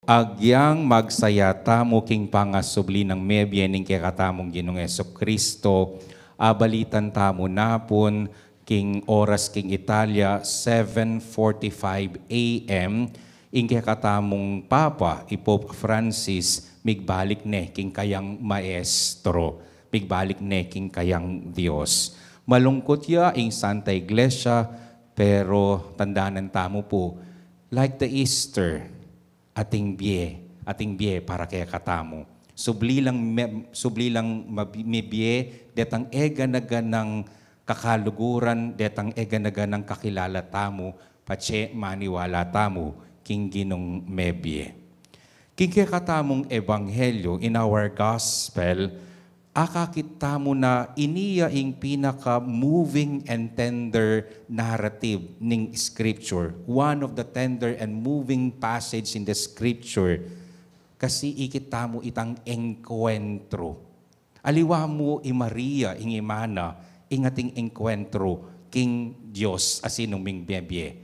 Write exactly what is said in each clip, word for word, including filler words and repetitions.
Agyang magsaya tamu king pangasubli nang mebie ning kekatamung Ginung Jesucristo, abalitan tamu na pun king oras king Italia, seven forty-five A M, ing kekatamung Papa, i Pope Francis, migbalik ne king kayang maestro, migbalik ne king kayang Dios. Malungkut ya ing Santa Iglesia, pero tandanan tamu pu, like the Easter, ating bie, ating bie para kekatamu. Subli lang me-, subli lang mabi-, mibie, detang e gana-ganang kakaluguran, detang e gana-ganang kakilala tamu, patse maniwala tamu, king Ginung mebie. King kekatamung ebanghelyo, in our gospel, akakit tamu na ini ya ing pinaka-moving and tender narrative ning Scripture. One of the tender and moving passage in the Scripture. Kasi ikit tamu itang engkwentro. Aliwa mu i Maria, ing ima na, ing ating engkwentro king Dios a sinuming bebie.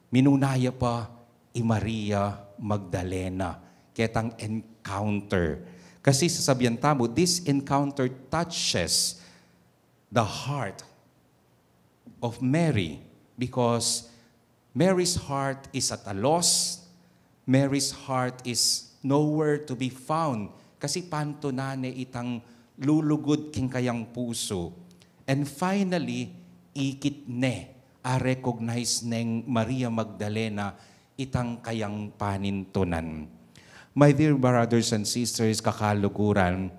Minuna ya pa i Maria Magdalena, ketang encounter. Kasi sasabian tamu, this encounter touches the heart of Mary, because Mary's heart is at a loss. Mary's heart is nowhere to be found. Kasi pantunan ne itang lulugud king kayang pusu. And finally, ikit ne, a-recognize neng Maria Magdalena itang kayang panintunan. My dear brothers and sisters, kakaluguran,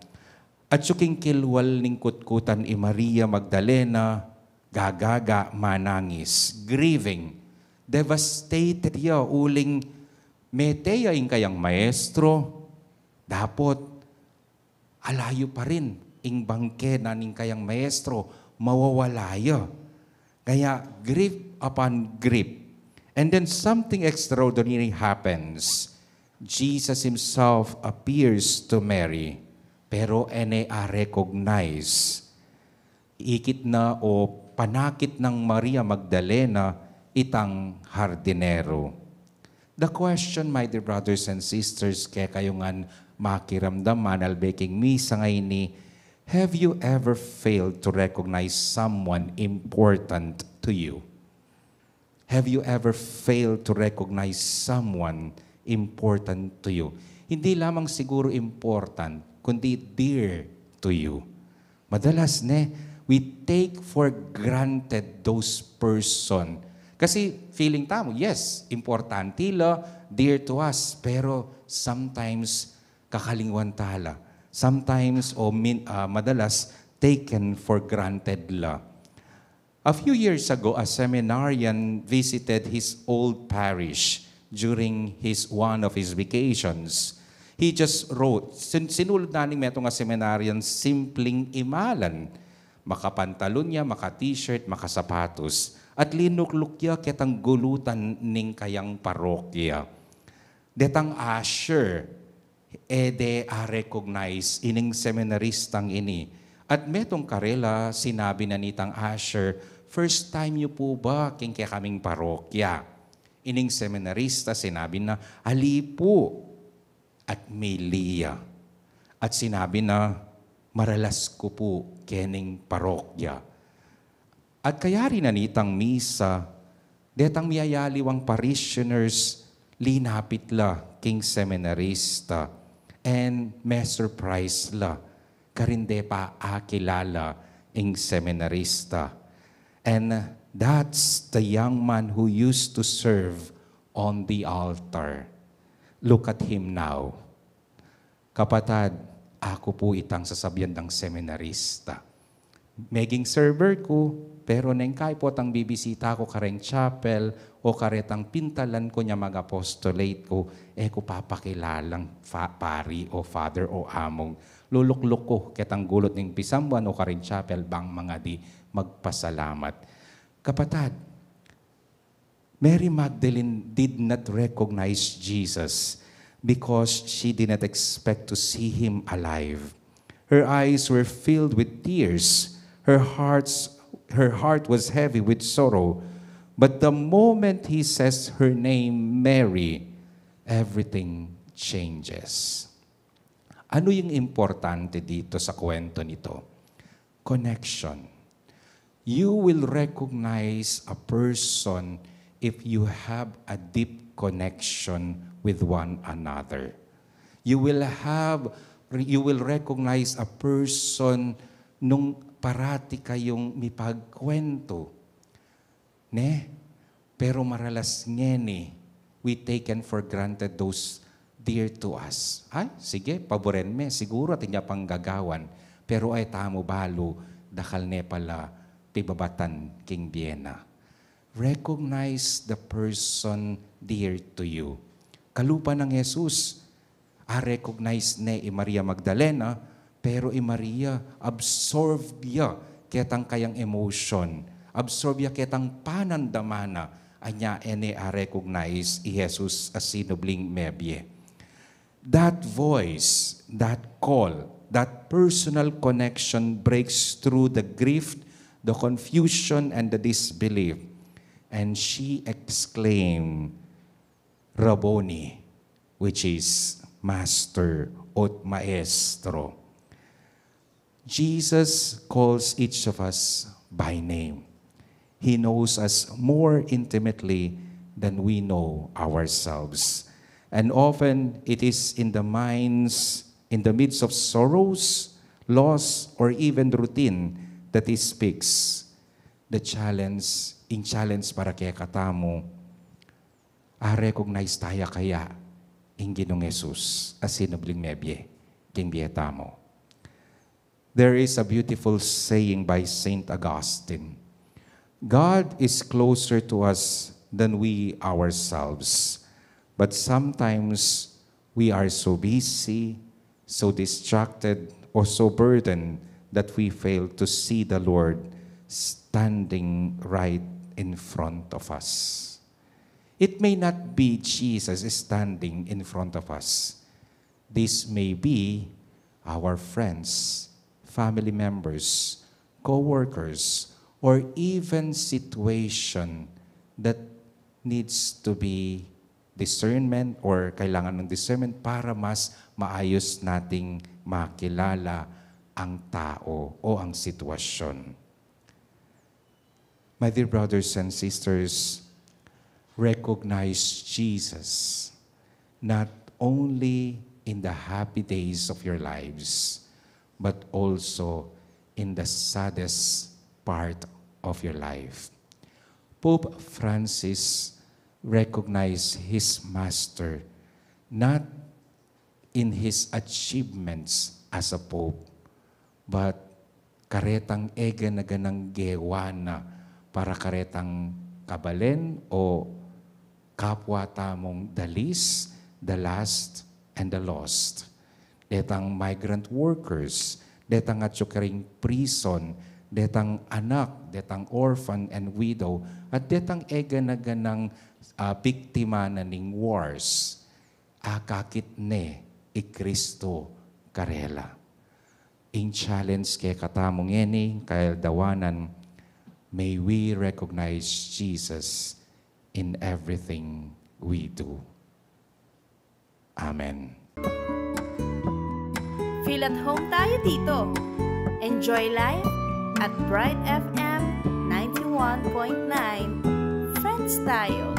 atyu king kilwal ning kutkutan i Maria Magdalena, gagaga, manangis, grieving, devastated ya, uling mete ya ing kayang maestro, dapot alayu pa rin ing bangke na ning kayang maestro, mawawala ya. Kaya grief upon grief. And then something extraordinary happens. Jesus himself appears to Mary, pero e ne a-recognize. Ikit na o panakit nang Maria Magdalena itang hardinero. The question, my dear brothers and sisters, kekayu ngan makiramdam, manalbe king misa ngeni, have you ever failed to recognize someone important to you? Have you ever failed to recognize someone important to you? Hindi lamang siguro important, kundi dear to you. Madalas, ne, we take for granted those person. Kasi feeling tamu, yes, importante la, dear to us, pero sometimes kakalingwan ta la. Sometimes, o min-, ah, madalas, taken for granted la. A few years ago, a seminarian visited his old parish during his, one of his vacations. He just wrote, sin-, sinulud na ning metung a seminarian simpling imalan, makapantalon ya, maka-t-shirt, makasapatos, at linukluk ya ketang gulutan ning kayang parokya. Detang usher, e de a-recognize ining seminaristang ini. At metung karela, sinabi na nitang usher, "First time yu pu ba king kekaming parokya?" Ining seminarista, sinabi na, "Ali pu." At mili ya. At sinabi na, "Maralas ku pu kening parokya." At kayari na nitang misa, detang miyayaliwang parishioners, linapit la king seminarista, and me-surprise la, karin de pa akilala ing seminarista. And that's the young man who used to serve on the altar. Look at him now. "Kapatad, aku pu itang sasabian dang seminarista. Meging server ku, pero neng kayi potang bibisita ku kareng chapel o karetang pintalan ku nya mag-apostolate ku, e ku papakilalang fa-, pari o father o among. Lulukluk ku ketang gulut ning pisamban o kareng chapel bang mangadi magpasalamat." Kapatad, Mary Magdalene did not recognize Jesus because she did not expect to see him alive. Her eyes were filled with tears. Her heart's, her heart was heavy with sorrow. But the moment he says her name, Mary, everything changes. Ano yung importante dito sa kwento nito? Connection. You will recognize a person if you have a deep connection with one another. You will have, you will recognize a person nung parati kayong mipagkwento. Ne? Pero maralas ngeni, we taken for granted those dear to us. Ay, sige, paburen me, siguro atin ya pang gagawan. Pero ay tamu balu, dakal ne pala pibabatan king bie na. Recognize the person dear to you. Kalupa nang Jesus, a-recognize ne i Maria Magdalena, pero i Maria absorb ya ketang kayang emotion, absorb ya ketang panandamana, anya e ne a-recognize i Jesus a sinubling mebie. That voice, that call, that personal connection breaks through the grief, the confusion, and the disbelief. And she exclaimed, "Rabboni," which is Master o Maestro. Jesus calls each of us by name. He knows us more intimately than we know ourselves. And often it is in the minds, in the midst of sorrows, loss, or even routine that He speaks. The challenge, in challenge para kekatamu, a-recognize taya kaya ing Ginung Jesus a sinubling mebie king bie tamu? There is a beautiful saying by Saint Augustine: "God is closer to us than we ourselves, but sometimes we are so busy, so distracted, or so burdened that we fail to see the Lord standing right in front of us." It may not be Jesus standing in front of us. This may be our friends, family members, co-workers, or even situation that needs to be discernment or kailangan ng discernment para mas maayos nating makilala ang tao o ang sitwasyon. My dear brothers and sisters, recognize Jesus not only in the happy days of your lives, but also in the saddest part of your life. Pope Francis recognized his master not in his achievements as a pope, but karetang eganaganang gewa na para karetang kabalen o kapwa tamung the least, the last, and the lost. Detang migrant workers, detang atyu karing prison, detang anak, detang orphan and widow, at detang eganaganang, ah, biktima na ning wars. Akakit ne i Kristo karela. Ing challenge kekatamu ngeni, kaeldawanan, may we recognize Jesus in everything we do. Amen. Feel at home tayo dito. Enjoy life at Bright F M ninety-one point nine. Friends tayo.